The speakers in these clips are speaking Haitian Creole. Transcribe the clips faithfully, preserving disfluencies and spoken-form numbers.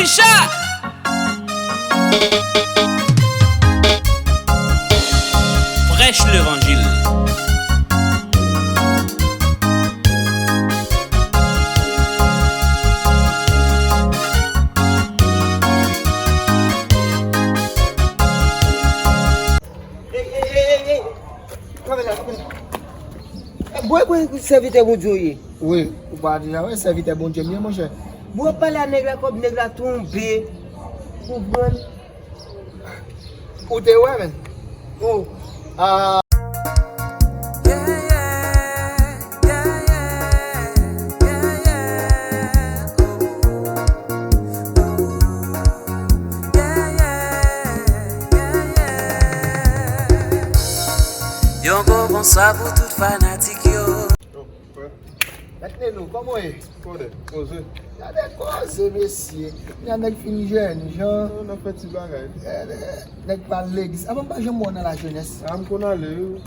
Chat! Prêche l'évangile. Ey, ey, ey, ey, ey. Kanpe la, kanpe la. Bro, e bro, sèvitè Bondye w ye? Wi, ou pa deja wè sèvitè Bondye m ye, monchè. Bro, w ap pale a nèg la, kòb nèg la tonbe. Ou konprann? Ou te wè, menn? Ou. Ah. Yon gwo bonswa pou tout fanatik yo. Yo, frè. Mèt Neno, kòman w ye? Konnen, poze. Gade koze, mesye. Kounya nèg fin jèn jan. Non, n ap fè ti bagay. Eh, eh, nèg pa al legliz. Avan m pa janm wè w nan lajenès. A, m konn ale, wi, wi.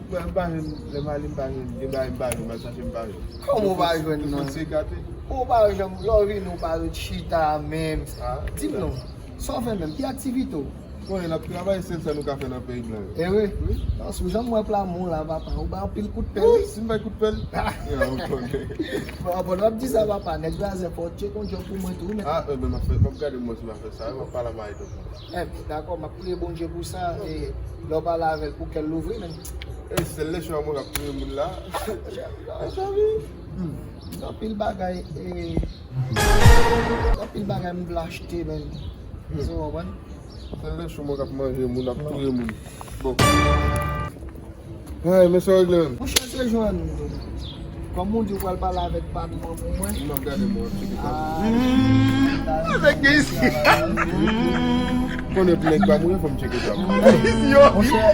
Mwen, m pa janm, lè m ale, m pa janm, gen bagay m pa jwenn, m al chache m pa jwenn. Kòman w pa jwenn, non? Yo fon ti gate. Ou pa janm, lè w vini, ou pa ret chita menm. A, di m non. Sa w fè menm? Ki aktivite w? Bon, n ap travay, sèl sa nou ka fè nan peyi blan yo. E wi? Wi. Non, si w janm wè Plamon la, papa, ou bay anpil kout pèl, wi. Si m bay kout pèl? Ah. Ya, ou konnen. Bon, bon, w ap di sa, papa, nèg Blazen fò w tcheke yon djòb pou mwen tou, wi, men. Ah, e, men m ap fè, m ap gade mwen si m ap fè sa, wi, m ap pale a Marie tonton. Eh, dakò, m ap priye Bondye pou sa, e lè w pale avè l, pou kè l louvri, men. E, sèl lè chwa mwen k ap touye moun la. Mezanmi. Hmm. Gen anpil bagay, e, gen anpil bagay m vle achte, men. Hmm. Ou konprann? Sèl lè chou mwen k ap manje moun, ap touye moun. Bon. Ay, men sa w regle menm? Monchè, se jwenn. Kòm ou di w pral pale avèk patwon an pou mwen. M ap gade mwen, ap tcheke sa. Ah, nèg gen isi. Konnen pou nèg pa mouri, fò m tcheke sa. Monchè,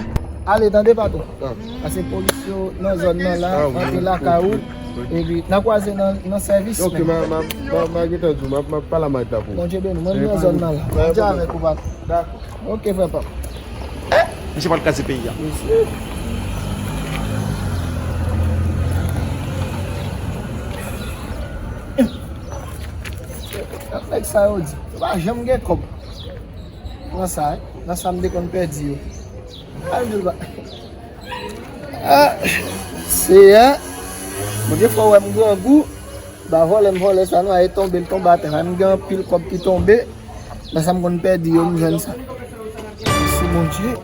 ale tande patwon. Ah. Pase polis yo nan zòn nan la, ah, wi, rantre lakay ou. Epi, n a kwaze nan, nan sèvis, men. Ok, m a, m a, m a, m a gentan di w, m a, m a pale a Mike la pou ou. Bondye beni w, mwen, m nan zòn nan la. Bondye avèk ou, patwon. Dakò. Ok, frè pa m. Misye pral kraze peyi a. Mesye. Nèg sa yo di, yo pa janm gen kòb. Pran sa, wi. Nan sa m te konn pèdi yo. Ann di l ba. Ah, Seyè, Bondye fè w wè m grangou. Ba vòlè m vòlè sa non, a e tonbe l tonbe atè. M gen anpil kòb ki tonbe. Nan sa m konn pèdi yo, m jwenn sa. Mèsi Bondye.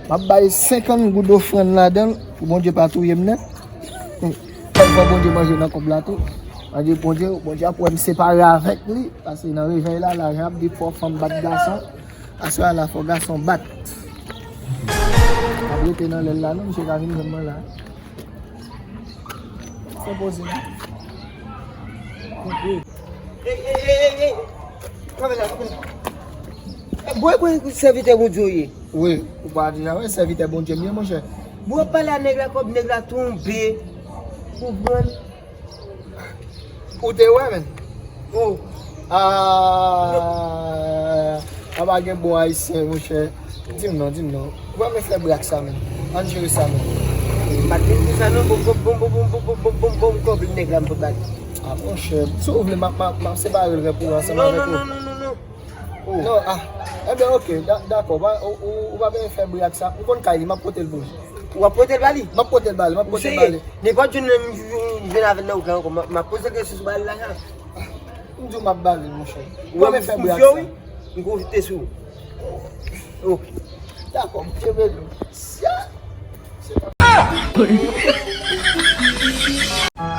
M ap bay senkant goud ofrann ladan l pou Bondye pa touye m nèt. Fò Bondye manje nan kòb la tou. Bondye, Bondye, Bondye ap wè m separe avèk li. Paske nan revèy la, la, jan ap di fò fanm bat gason. Aswè a la, fò gason bat. M ap rete nan lè l la non, misye ka vin jwenn mwen la. Fè poze la. Ey, ey, ey, ey, ey. Kanpe la, kanpe la. Eh, bro, e bro, sèvitè Bondye w ye? Wi, ou pa deja wè sèvitè Bondye m ye, monchè. Bro, w ap pale a nèg la, kòb nèg la tonbe. Ou konprann? Ou te wè, menn? Ou. Ah, apa gen bon ayisyen, monchè. Di m non, di m non. Ou pa menm fè brak sa, menn. Ann jere sa, menn. M pa t vin pou sa, non. Bon, bon, bon, kòb nèg la, m pou ba li. Ah, monchè, si w vle, m ap, m ap, m ap separe l pou ansanm avèk ou. Non, non, non, non, non. Oh. Non, ah. Ebyen, ok, da-, dakò. Ou pa, ou, ou, ou pa bezwen fè bri ak sa. Ou konn kay li, m ap pote l pou ou. W ap pote l ba li? M ap pote l ba li, m ap pote l ba li. Nenpòt jou m jwenn avè l nan wout la ankò, m ap, m ap poze kesyon sou ba li la, sa. M di w m ap ba li l, monchè. Ou pa bezwen fè bri ak sa. M konfite sou ou. Ok. Dakò, m kenbe l.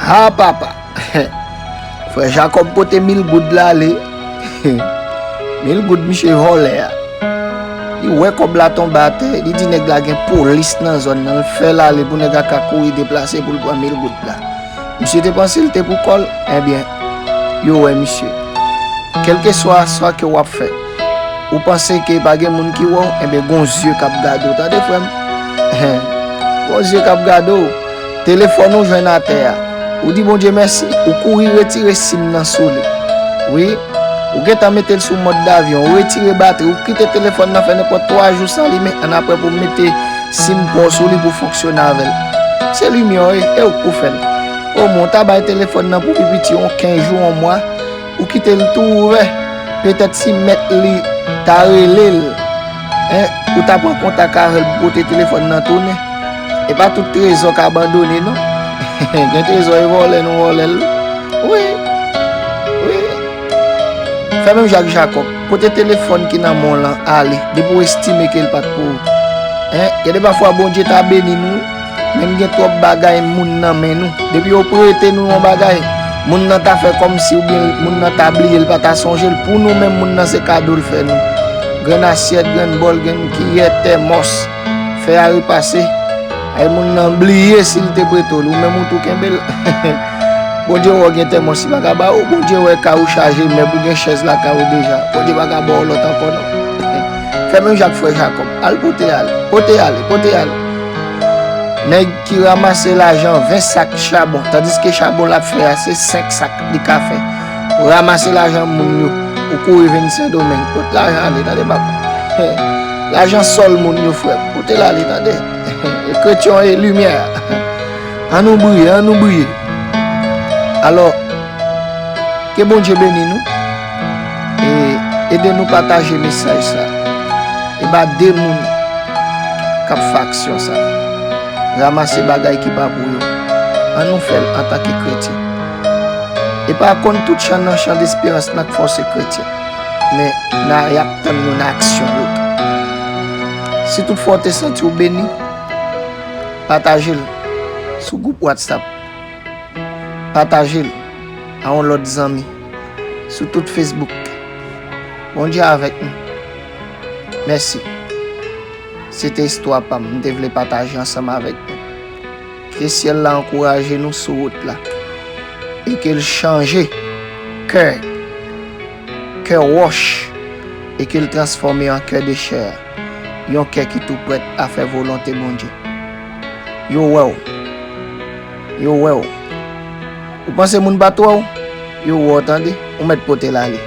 Ha, papa! Frè Jakòb pote mil goud la ale. Mil goud misye vòlè a. Li wè kòb la tonbe atè, li di nèg la gen polis nan zòn nan, l fè l ale pou nèg la ka kouri deplase pou l pran mil goud la. Misye te panse l te pou kò l, ebyen, yo wè misye. Kèlkeswa sa ke w ap fè, ou panse ke pa gen moun ki wè w, enben, gon zye k ap gade w, tande, frè m. Hen. Gon zye k ap gade w. Telefòn ou jwenn atè a. Ou di Bondye mèsi, ou kouri retire sim nan sou li. Wi. Ou gentan mete l sou mòd davyon, ou retire batri, ou kite telefòn nan fè nenpòt twa jou san limen, annapre pou w mete sim pa w sou li pou fonksyone avè l. Se limyè w ye, e ou k pou fè l. Omwen, ou ta bay telefòn nan pou pi piti yon kenz jou, yon mwa. ou kite l tou ouvè. Petèt si mèt li ta rele l, en, ou ta pran kontak avè l pou pote telefòn nan tounen. E pa tout trezò k abandone, non. Gen trezò e vòlè nou vòlè l. Wi. Wi. Fè menm jan ak Jakòb. Pote telefòn ki nan men w lan ale. Depi w estime ke l pa t pou ou. En, gen de pafwa Bondye ta beni nou, men gen twòp bagay moun nan men nou. Depi yo prete nou yon bagay, moun nan ta fè kòmsi oubyen moun nan ta bliye, l pa ta sonje l. Pou nou menm, moun nan se kado l fè nou. Grenn asyèt, grenn bòl, grenn kiyè, tèmòs, fè a repase. Ay, moun nan bliye si l te prete w li, ou menm ou tou kenbe l. Bondye wè w gen tèmòs, li pa ka ba ou. Bondye wè kay ou chaje, mèb ou gen chèz lakay ou deja. Bondye pa ka ba w lòt ankò, non. Fè menm jan ak frè Jakòb. Al pote ale, pote ale, pote ale. Nèg ki ranmase lajan ven sak chabon, tandiske chabon l ap fè a, se senk sak li ka fè. Ou ranmase lajan moun yo, ou kouri vin Sendomeng. Pote lajan ale, tande, papa. Lajan sòl moun yo, frè m. Pote l ale, tande. Kretyen e limyè. Ann nou briye, ann nou briye. Alò, ke Bondye beni nou e ede nou pataje mesaj sa e ba de moun k ap fè aksyon sa. Ranmase bagay ki pa pou yo. Ann nou fè l antanke kretyen. E pa konn tout chan nan chan desperans nan k fè w se kretyen. Men, n a, y ap tann nou nan aksyon yo tou. Si toutfwa w te santi w beni, pataje l sou gwoup WhatsApp. Pataje l a yon lòt zanmi sou tout Facebook. Bondye avèk nou. Mèsi. Se te istwa pa m, m te vle pataje ansanm avèk nou. Ke syèl la ankouraje nou sou wout la. E ke l chanje kè, kè wòch, e ke l transfòme an kè de chè, yon kè ki tou prèt a fè volonte Bondye. Yo wè w. Yo wè w. Ou panse moun pa t wè w? Yo wè w, tande. Ou mèt pote l ale.